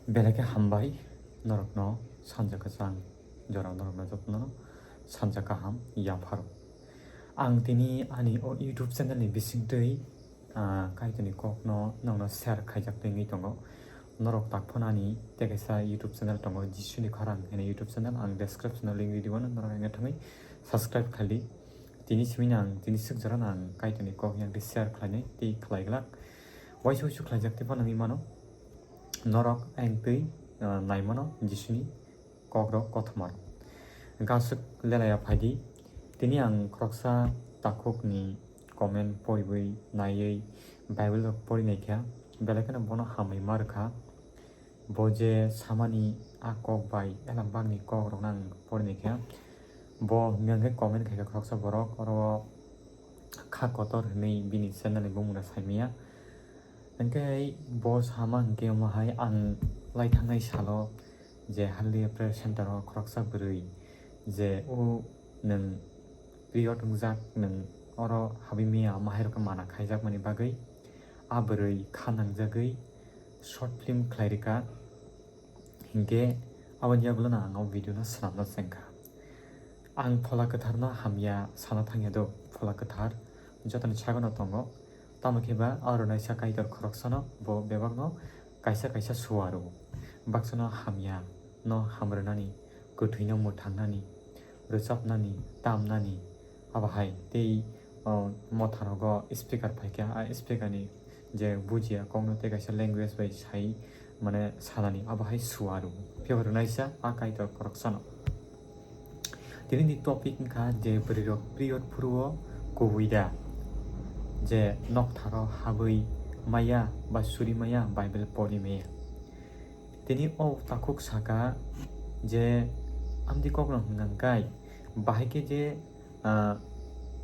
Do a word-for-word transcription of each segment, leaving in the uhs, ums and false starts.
Belai khe hambai norokno sanja kwchang jorao norokno jotono sanja kaham yapharo. Ang tini ani o YouTube channel ni bisingtwi, ah, Kaitorni kokno nokno share khaijak twi wngwi tongo. Norok tak phano ani tei kaisa YouTube channel tongo, Jisuni Khorang hwnwi YouTube channel, ang description o link ridi uano norok wngwi thangwi subscribe khaidi. Tini simi ang tini swk jorano ang Kaitorni kok yang twi share khlainai tei khlai glak. Waisa waisa khlaijak tei phano wngwi mano. Norok ang twi, ah, nai mano Jisuni kokrok kothoma rok. Hwnkhe aswk lelai ya phaidi. Tini ang khoroksa takhukni comment poriwi naiwi Bible rok pori naikha, belai kheno bono hambai ma rwkha. Bo je samani a kok bai elambakni kokrokno ang pori naikha. Bo hwnkhe comment khaikha khoroksa borok, oro kha kotor hwnwi bini channel ni bumung no saimanya. Hwnkhe bo sama hwnkhe omo hai ang lai thangnai salo je Hallelujah Prayer Center o khoroksa bwrwi je o nwng period wngjak, nwng oro habwi maya, omo hai rokno mana khaijakmani bagwi a bwrwi kha nangjagwi short film khlai rwkha. Hinkhe aboni yagulono ang o video no swnamna chengkha. Ang Phola Kwtharno hamya sana thangya do, Phola Kwthar jotoni sagono tongo. Tamo khe ba aro naisa Kaitor khoroksano bo bebakno kaisa kaisa suwa rwo. Baksano hamya no hamrwnani, kwthwino mwthangnani, rwchapnani, tamnani, abo hai tei, o, mothanogo speaker phaikha, a speaker ni je bujiya kokno tei kaisa language bai sai mane sanani abo hai suwa rwo. Phiya rwnaisa a Kaitor khoroksano. Tini ni topic wngkha je bwrwi rok period phuru o kubui da, je noktharo habwi maya ba suri maya, Bible pori maya. Tini o takhuk saka je amtwi kokno hwnkha hwnkhe bahai khe je, ah,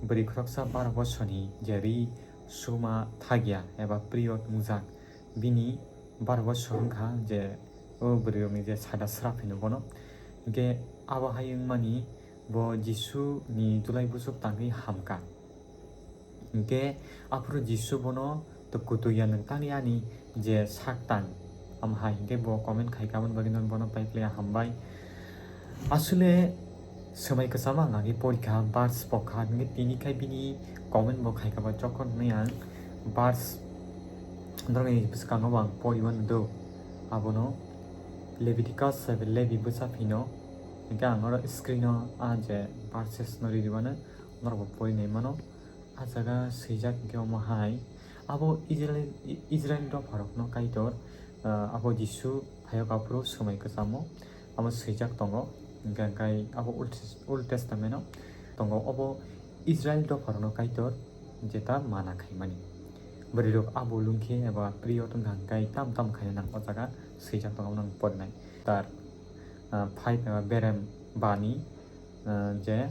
bwrwi khoroksa baro bosorni je ri suma thagya eba period wngjak, bini baro bosor wngkha je o bwrwi rokni je sada srap hino bono. Hinkhe abo hai wngmani bo Jisu ni dulai buchuk tangwi hamkha. Hinkhe aphuru Jisu bono, "To kwtwi ya nwng tangni ani je sak tang?" Amo hai hinkhe bo comment khaikha, aboni bagwi no bono paiplaya hambai. Aswle swmai kwchama ang agi porikha, verse pokha, hinkhe tini khai bini comment bo khaikha ba jokhon hwnwi ang verse norokni bwskango bo ang poriwi nudo. Abono Leviticus seven, Levi bwsa phino, hinkhe ang oro screen o a je verses no ririwano norokbo pori nai mano. A jaga swijak hinkhe omo hai, abo Israel, Israel dopharokno Kaitor, ah, abo Jisu phayok aphuru swmai kwchamo, abo swijak tongo. Hinkhe, hinkhe abo Old, Old Testament o tongo, obo Israel dopharokno Kaitor jeta mana khaimani. Bwrwirok abo lungkhe eba period wngkha hinkhe tam tam khaina nang o jaga swijak tongo, abono ang porinai. Tar, ah, five eba berem bani, ah, je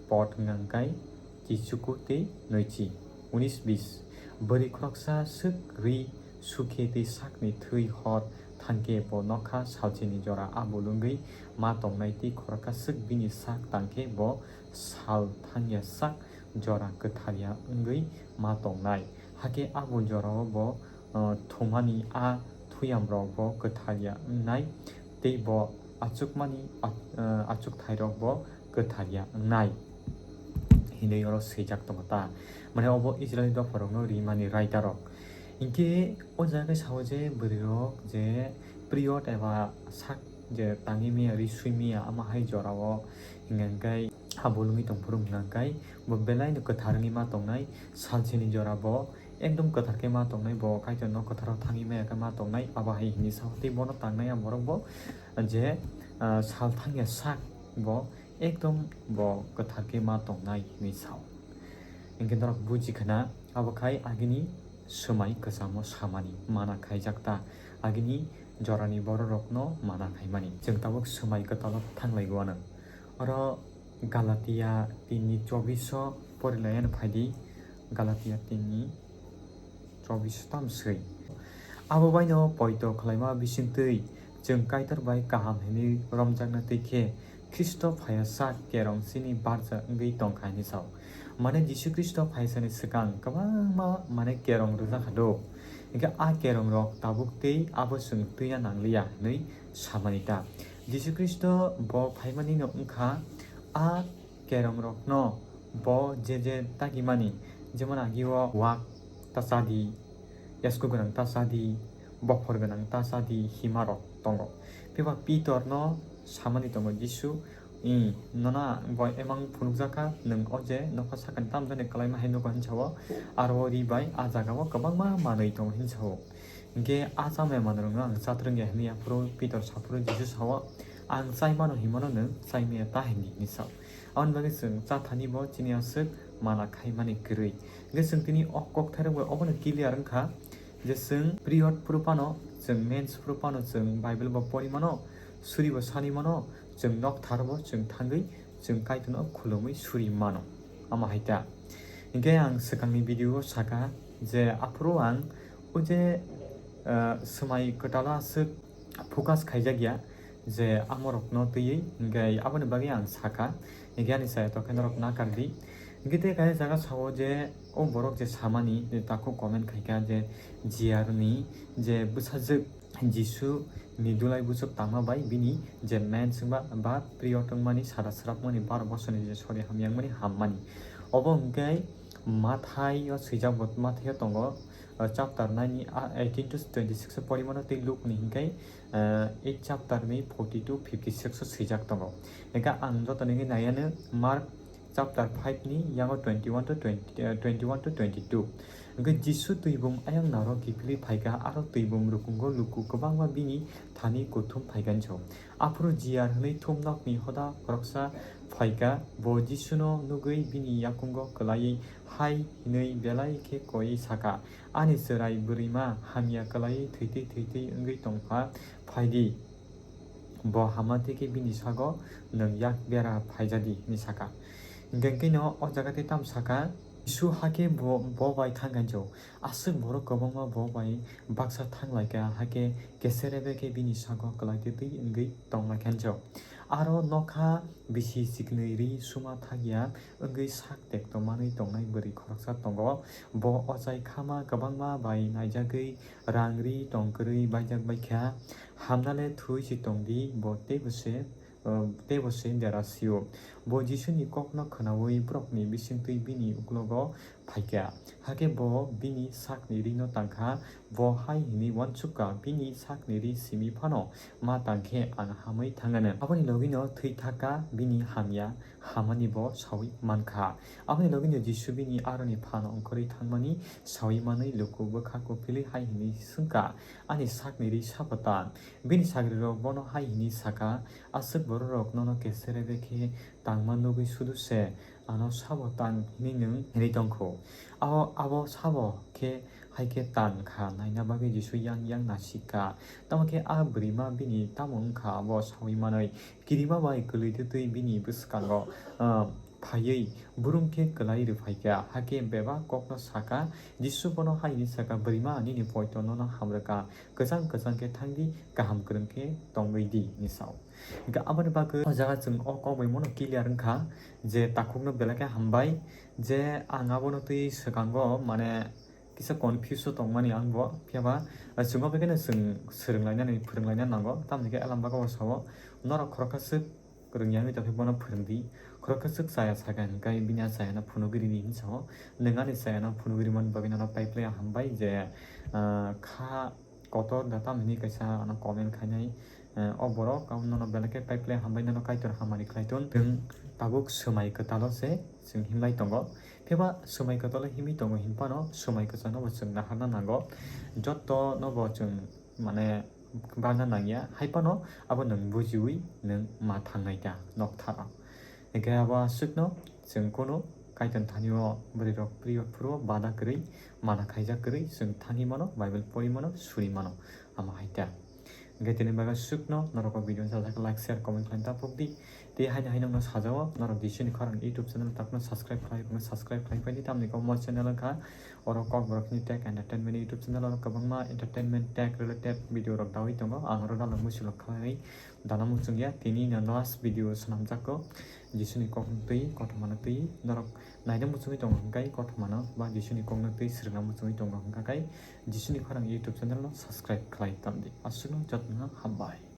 pot wngkha hinkhe chichuku tei noichi, unis bis. Bwrwi khoroksa swk ri sukhe tei sakni thwi hor thangkhe bo nokha salchini jora abo lungwi ma tongnai tei khoroksa swk bini sak tangkhe bo sal thangya sak jora kwtharya wngwi ma tongnai. Hakhe abo jorao bo, ah, thumani a thuyamrok bo kwtharya wngnai tei bo achukmani ach-, ah, achukthairok bo kwtharya wngnai hinwi oro swijak tongo ta. Mane obo Israel dopharokno rimani raida rok. Hinkhe o jaga sao je bwrwirok je period eba sak je tangwi maya, ri swi maya, ama hai jorao hinkhe abo lungwi tongphuru hinkhe bo belaino kwthar wngwi ma tongnai, salsini jora bo ekdom kwthar khe ma tongnai, bo Kaitor nok kwtharo thangwi maya khe ma tongnai, abo hai hinwi sao tei bono tangnai a borok bo je, ah, sal thangya sak bo ekdom bo kwthar khe ma tongnai hinwi sao. Hinkhe norok buji khna, abo khai agini swmai kwchamo samani mana khaijak ta, agini jorani bororokno mana khaimani. Chwng tabuk swmai kwtalo thanglaigo ano. Oro Galatia tinni chobbish o porilaiyano phaidi, Galatia tinni chobbish tam swi. Abo baino poito khlaima bisingtwi chwng Kaitor bai kaham hinwi romjakna twi khe Khristo phaiya sak kerong chini barja wngwi tongkha hinwi sao. Mane Jisu Khristo phaisani swkang kwbangma mane kerong rwjakha do. Hingke a kerongrok tabuk tei abo chwng twina nangliya hwnwi samani ta? Jisu Khristo bo phaimanino wngkha a kerongrokno bo je je dagimani, jemon agio wak ta chadi, yasku gwnang ta chadi, bophor gwnang ta chadi himarok tongo. Phiba Pitorno samani tongo Jisu, "I, nono bo emang phunukjakha, nwng o je nokha sakani tamjani kwlaima hai nukha," hinwi sao. Aro o ri bai a jagao kwbangma manwi tongo hinwi sao. Hingke a chamaya manwirokno ang chatrwngya hinwi aphuru Pitor saphuru Jisu sao, "Ang chai mano hinmano nwng chai maya ta," hinwi hinwi sao. Aboni bagwi chwng chathani bo chini aswk mana khaimani kwrwi. Hingke chwng tini o kokthairok bai obono clear wngkha je chwng period phuru phano, chwng mens phuru phano chwng Bible bo pori mano, suri bo sani mano, chwng nokthar bo chwng thangwi chwng Kaitorno khulumwi suri mano. Omo hai ta. Hingke ang swkangni video o saka je aphuru ang o je, ah, swmai kwtalo aswk focus khaijak ya je amorokno twiwi, hingke aboni bagwi ang saka, hingke ani chaya tokhe norok nakar di. Hingke tei kaisa jaga sao je o borok je samani je takhuk comment khaikha je J R ni je bwsajwk Jisu ni dulai bwswk tangma bai bini je mens wngma ba period wngmani sada swrapmani baro bosorni je sori hamyangmani hammani. Obo hingke Mathai o swijak bo, Mathai o tongo, o chapter nine ni, a, eighteen to twenty six o porimano tei Luke ni hingke, eh, eight chapter ni forty to fifty six o swijak tongo. Hingke ang jotoni hingke naiya no Mark chapter five ni yango twenty one to twenty, eh, twenty one to twenty two. Hingke Jisu twibum ayang naro kiphilwi phaikha, aro twibum rukungo luku kwbangma bini thani kuthum phaikha hinjo. Aphuru J R hwnwi thumnokni hoda khoroksa phaikha, bo Jisuno nugwi bini yakungo kwlaiwi hai hwnwi belai khe koiwi sakha, "Ani chwrai bwrwima hamya kwlaiwi thwitwi thwitwi wngwi tongkha, phai di, bo hama tei khe bini sago nwng yak bera phaijadi," hwnwi sakha. Hingke no o jaga tei tamo sakha, Jisu hakhe bo, bo bai thangkha hinjo. Aswk borok kwbangma bo bai baksa thanglaikha, hakhe keserebe khe bini sago kwlai tei twi wngwi tonglaikha hinjo. Aro nokha bisi chiknwi ri suma thakya wngwi sak tekto manwi tongnai bwrwi khoroksa tongo. Bo ochai khama kwbangma bai naijagwi rang ri tong kwrwi baijak baikha. Hamnale thwi si tongdi, bo teibo se, eh, teibo se dera sio. Bo Jisuni kokno khwnaui borokni bisingtwi bini uklogo phaikha. Hakhe bo bini sakni rino tangkha, bo hai hwnwi uansukha, "Bini sakni ri simi phano ma tangkhe ang hamwi thangano." Aboni logino thwi thakha bini hamya, hamani bo saui mankha. Aboni logino Jisu bini aroni phano ongkhorwi thangmani saui manwi luku bwkha kuphilwi hai hwnwi swngkha, "Ani sakni ri sabo tan?" Bini sagrirok bono hai hwnwi sakha, "Aswk bororok nono keserebe khe tangma nugwi sudu se ano sabo tan hwnwi nwng hwnwi tongkhu?" Abo, abo sabo khe hai khe tan kha naina bagwi Jisu yang yang nasikha. Tamo khe a bwrwima bini tamo wngkha abo saui manwi kirima bai kwlwi twtwi bini bwskango, ah, phaiwi brum khe kwlai rwphaikha. Hakhe bebak kokno sakha, Jisu bono hai hwnwi sakha, "Bwrwima, nini poito nono hamrwkha, kwchang kwchang khe thangdi, kaham kwrwng khe tongwi di," hwnwi sao. Hingkhe aboni bagwi o jaga chwng o kok bai bono clear wngkha je takhukno belai khe hambai, je ang abono twi swkango mane kisa confuse o tongmani ang bo, phiya ba chwng obo khe no chwng swrwnglainani, phwrwnglaina nango, tamni khe Elam bagao sao, "Norok khoroksa swk rwngya wngwi tongkhe bono phwrwngdi, khoroksa swk chaya sakha hwnkhe bini a chayano phunugwi ridi," hinwi sao. Nwng ani chayano phunugwi rimani bagwi nono paiplai hambai je, ah, kha kotor da tam hwnwi kaisa ano comment khainai, eh, o borok, abo nono belai khe paiplai hambai, nono Kaitor hamari khlai thun. Chwng tabuk swmai kwtalo se chwng himlai tongo. Phiya ba swmai kwtalo himwi tongo hinphano swmai kwchangno bo chwng naharna nango. Jotto no bo chwng mane bagna nangya, hai phano abo nwng bujiwi nwng ma thangnai ta noktharo. Hingkhe abo aswkno chwng kunu Kaitor thani o bwrwi rok priyo phuru bada kwrwi, mana khaijak kwrwi chwng thangwi mano, Bible pori mano, suri mano, amo hai ta. Hingkhe tini bagwi aswkno norok o video sajak like, share, comment khlaina ta phuk di. Tei haino haino no sajao, norok Jisuni khorang YouTube channel takno subscribe khlai, subscribe khlai phaidi, tamni kok mo channel wngkha, oro Kokborok ni Tech Entertainment YouTube channel, oro kwbangma entertainment tech related video rok dawi tongo, ang oro dalok muchilok khlai dana muchungya, tini no last video swnamjakgo, Jisuni kok no twi, kothoma no twi, norok naina muchungwi tongo hwnkhe kothoma no ba Jisuni kok no twi swrwngna muchungwi tongo hwnkha khe Jisuni khorang YouTube channel no subscribe khlai tamdi. Aswkno jotono hambai.